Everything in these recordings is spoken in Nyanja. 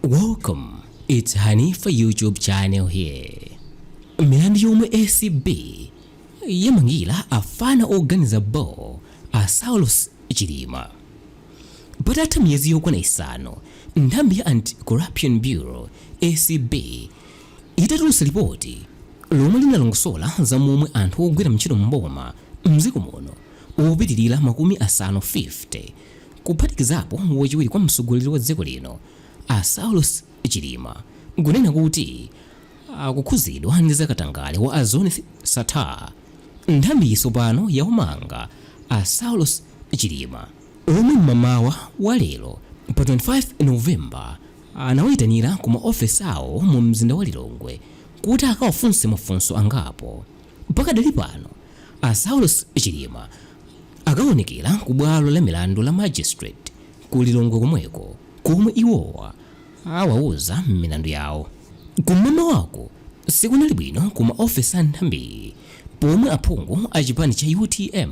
Welcome, it's Hanifa YouTube channel here. Milandu yomwe ACB yamangira afana oganiza bo a Saulos Chilima. Patatha miyezi yokwana 5, nthambi ya Anti-Corruption Bureau ACB itatulutsa lipoti lomwe linalongosola za momwe anthu ogwira ntchito m'boma mdziko muno opitilira 50 kuphatikizapo wachiwiri kwa mtsogoleri wa dziko lino a Saulos Chilima kunena kuti akukhuzidwa ndi zakatangale wa a Zuneth Sattar, nthambiyi tsopano yawamanga a Saulos Chilima omwe mmamawa wa lero pa 25 November anawayitanira ku maofesi awo mu mzinda wa Lilongwe kuti akawafunse mafunso angapo. Pakadali pano a Saulos Chilima akaonekera ku bwalo la milandu la Magistrate ku Lilongwe komweko komwe iwowa awauza milandu yawo. Kum'mamawako sikunali bwino ku maofesi a nthambiyi pomwe aphungu a chipani cha utm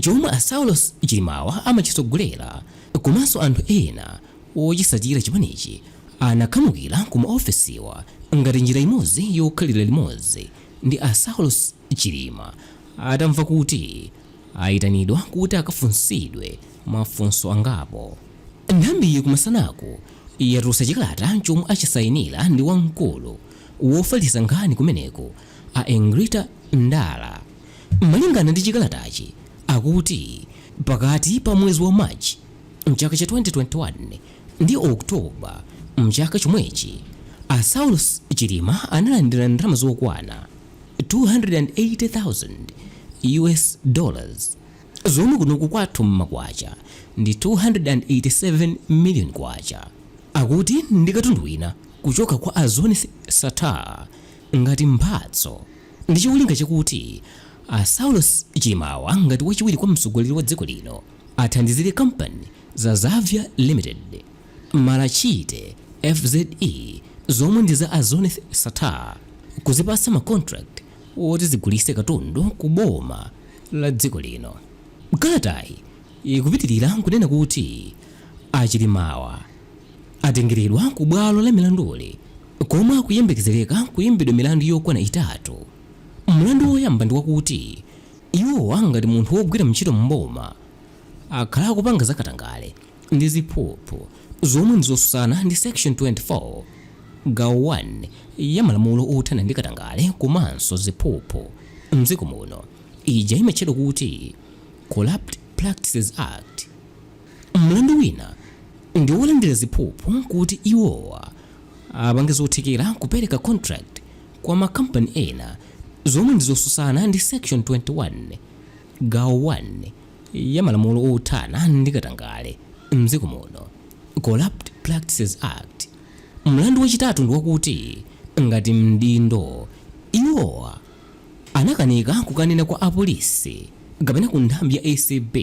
chomwe a Saulos Chilimawa amachitsogolera komanso anthu ena ochisatira chipanichi anakhamukira ku maofesiwa ngati njira imodzi yokhalira limodzi ndi a Saulos Chilima atamva kuti ayitanidwa kuti akafunsidwe mafunso angapo. Nthambiyi kumasanaku yatulutsa chikalata chomwe achisayinira ndi wamkulu wofalitsa nkhani kumeneko a Engrita Ndala. Malingana ndi chikalatachi akuti pakati pa mwezi wa March mchaka cha 2021 ndi October mchaka chomwechi, a Saulos Chilima analandira ndalama zokwana 280,000 US dollars zomwe kunoku kwathu mmakwacha ndi 287 million kwacha. Akuti ndi katundu wina kuchoka kwa a Zuneth Sattar ngati mphatso ndi cholinga chakuti a Saulos Chilimawa ngati wachiwiri kwa mtsogoleri wa dziko lino athandizire kampani za Zavia Limited, Malachite FZE zomwe ndi za a Zuneth Sattar kuzipatsa ma contract oti zigulitse katundu ku boma la dziko lino. Kalatayi ikupitilira kunena kuti a Chilimawa atengeredwa ku bwalo la milanduli komwe akuyembekezereka kuyimbidwa milandu yokwana itatu. Mlandu woyamba ndi wakuti iwowa ngati munthu wogwira ntchito m'boma akhala akupanga zakatangale ndi ziphuphu zomwe ndi zotsutsana ndi Section 24 gawo 1 ya malamulo othana ndi katangale komanso ziphuphu mdziko muno, ija imatchedwa kuti Corrupt Practices Act. Mlandu wina ndi wolandira ziphuphu kuti iwowa apange zothekera kupereka contract kwa makampani ena zomwe ndi zotsutsana ndi Section 21 gawo 1 ya malamulo othana ndi katangale mdziko muno, Corrupt Practices Act. Mlandu wachitatu ndi wakuti ngati mdindo iwowa anakanika kukanena kwa apolisi kapena ku nthambi ya ACB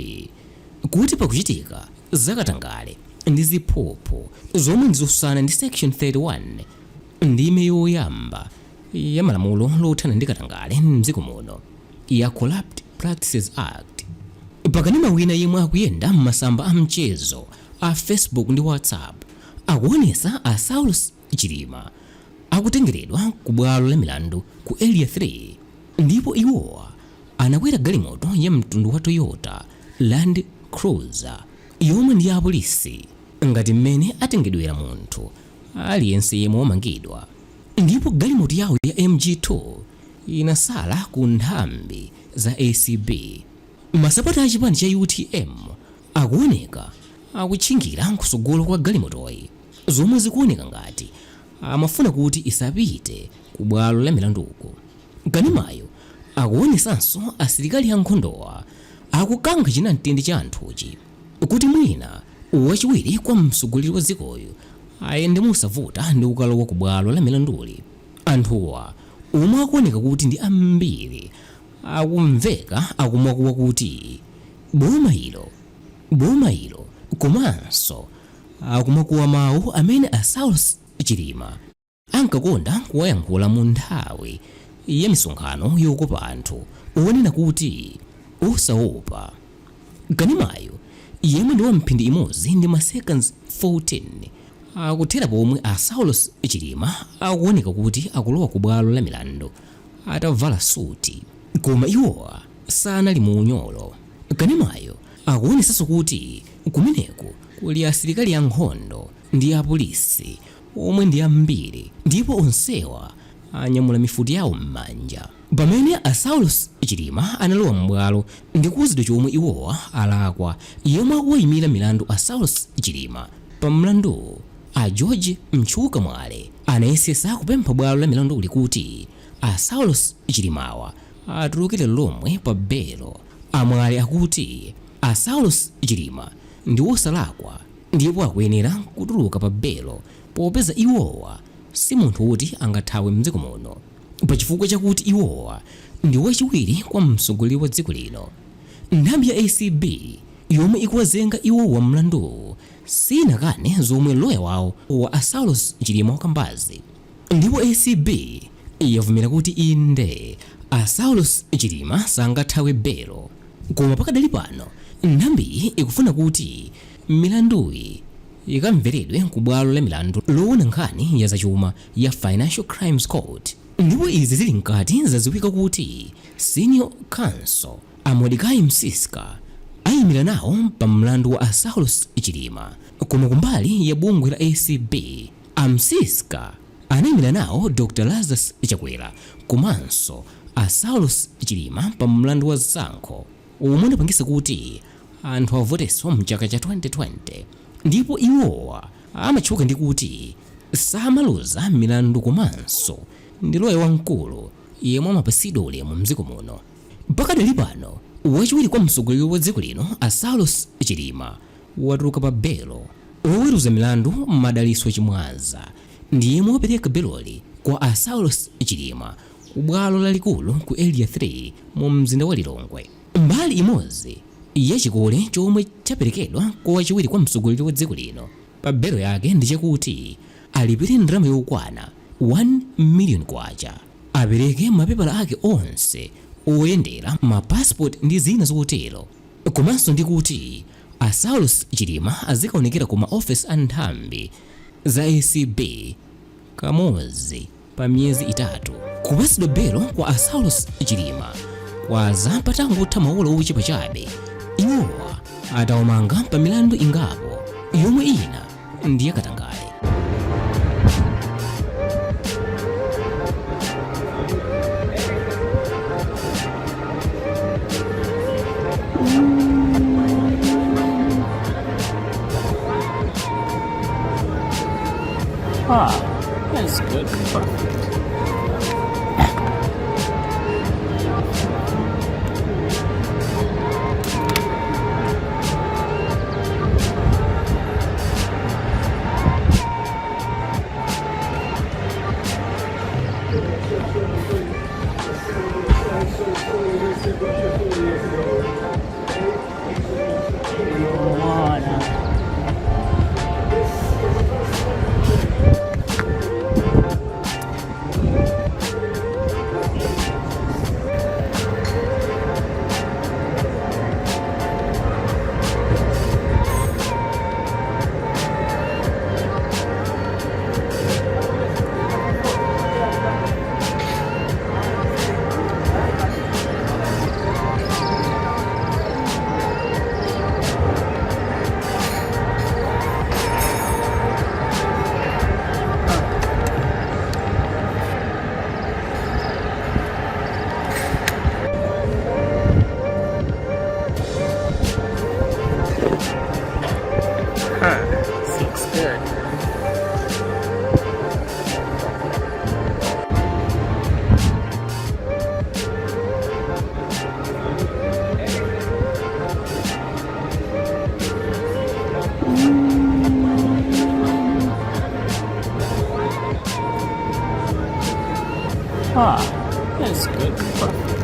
kuti pakuchitika zakatangale ndi ziphuphu zomwe ndi zotsutsana ndi Section 31 ndime yoyamba ya malamulo lothana ndi katangale mdziko muno ya Corrupt Practices Act. Pakanema wina yemwe akuyenda m'masamba a mchezo a Facebook ndi WhatsApp akuonetsa a Saulos Chilima akutengeredwa ku bwalo la milandu ku Area 3 ndipo iwowa anakwera galimoto ya mtundu wa Toyota Land Cruiser yomwe ndi ya apolisi ngati mmene atengedwera munthu aliyense yemwe wamangidwa, ndipo galimoto yawo ya MG2 inasala ku nthambi za ACB. Masapota a chipani cha UTM akuoneka akutchingira kutsogolo kwa galimotoyi zomwe zikuoneka ngati amafuna kuti isapite ku bwalo la milanduko. Kanemayo akuonesanso asilikali ankhondowa akukankha chinamtindi cha anthuchi kuti mwina wachiwiri kwa mtsogoleri wa dzikoyu ayende mosavuta ndi kukalowa ku bwalo la milanduli. Anthuwa omwe akuoneka kuti ndi ambiri akumveka akumakuwa kuti boma ilo, boma ilo, komanso akumakuwa mawu amene a Saulos Chilima ankakonda kuwayankhula mu nthawi ya misonkhano yokopa anthu onena kuti osaopa. Kanemayo yemwe ndi wa mphindi imodzi ndi ma seconds 14 Akuthera pomwe a Saulos Chilima akuoneka kuti akulowa ku bwalo la milandu atavala suti, koma iwowa sanali mu unyolo. Kanemayo akuonesanso kuti kumeneku kuli asilikali ankhondo ndi apolisi omwe ndi ambiri ndipo onsewa anyamula mifuti yawo m'manja. Pamene a Saulos Chilima analowa m'bwalo ndikuuzidwa chomwe iwowa alakwa, yemwe akuwayimira milandu a Saulos Chilima pa mlanduwu, a George Mchuka Mwale, anayesesa kupempha bwalo la milanduli kuti a Saulos Chilimawa atuluke lero lomwe pa belo. A Mwale akuti a Saulos Chilima ndi wosalakwa ndipo akuyenera kutuluka pa belo popeza iwowa si munthu woti angathawe mdziko muno pachifukwa chakuti iwowa ndi wachiwiri kwa mtsogoleri wa dziko lino. Nthambi ya acb yomwe ikuwazenga iwowa mlanduwu sinakane zomwe loya wawo wa a Saulos Chilima wakambazi ndipo acb yavomera kuti inde a Saulos Chilima sangathawe belo koma pakadali pano nthambiyi ikufuna kuti milanduyi ikamveredwe ku bwalo la milandu lowona nkhani ya zachuma ya Financial Crimes Court. Ndipo izi zili mkati, zadziwika kuti Senior Counsel a Mordecai Msiska ayimira nawo pa mlandu wa a Saulos Chilima koma kumbali ya bungwe la acb a Msiska anayimira nawo Dr Lazarus Chakwera komanso a Saulos Chilima pa mlandu wa tsankho omwe unapangisa kuti anthu avotenso mchaka cha 2020 ndipo iwowa amatchuka ndi kuti samaluza milandu komanso ndi loya wamkulu yemwe amapatsidwa ulemu mdziko muno. Pakadali pano, wachiwiri kwa mtsogoleri wa dziko lino a Saulos Chilima watuluka pa belo. Oweruza milandu Madalitso Chimwaza ndi yemwe wapereka beloli kwa a Saulos Chilima ku bwalo lalikulu ku Area 3 mu mzinda wa Lilongwe. Mbali imodzi ya chikole chomwe chaperekedwa kwa wachiwiri kwa mtsogoleri wa dziko lino pa belo yake ndi chakuti alipire ndalama yokwana K1 million, apereke mapepala ake onse oyendera, ma passport ndi zina zotero, komanso ndi kuti a Saulos Chilima azikaonekera ku ma ofesi a nthambi za acb kamodzi pa miyezi itatu. Kupatsidwa belo kwa a Saulos Chilima kwadza patangotha maola ochepa chabe iwowa atawamanga pa milandu ingapo yomwe ina ndi yakatangale. Ah, that's good. Perfect. Huh, this looks good. Ah, that's good. Perfect.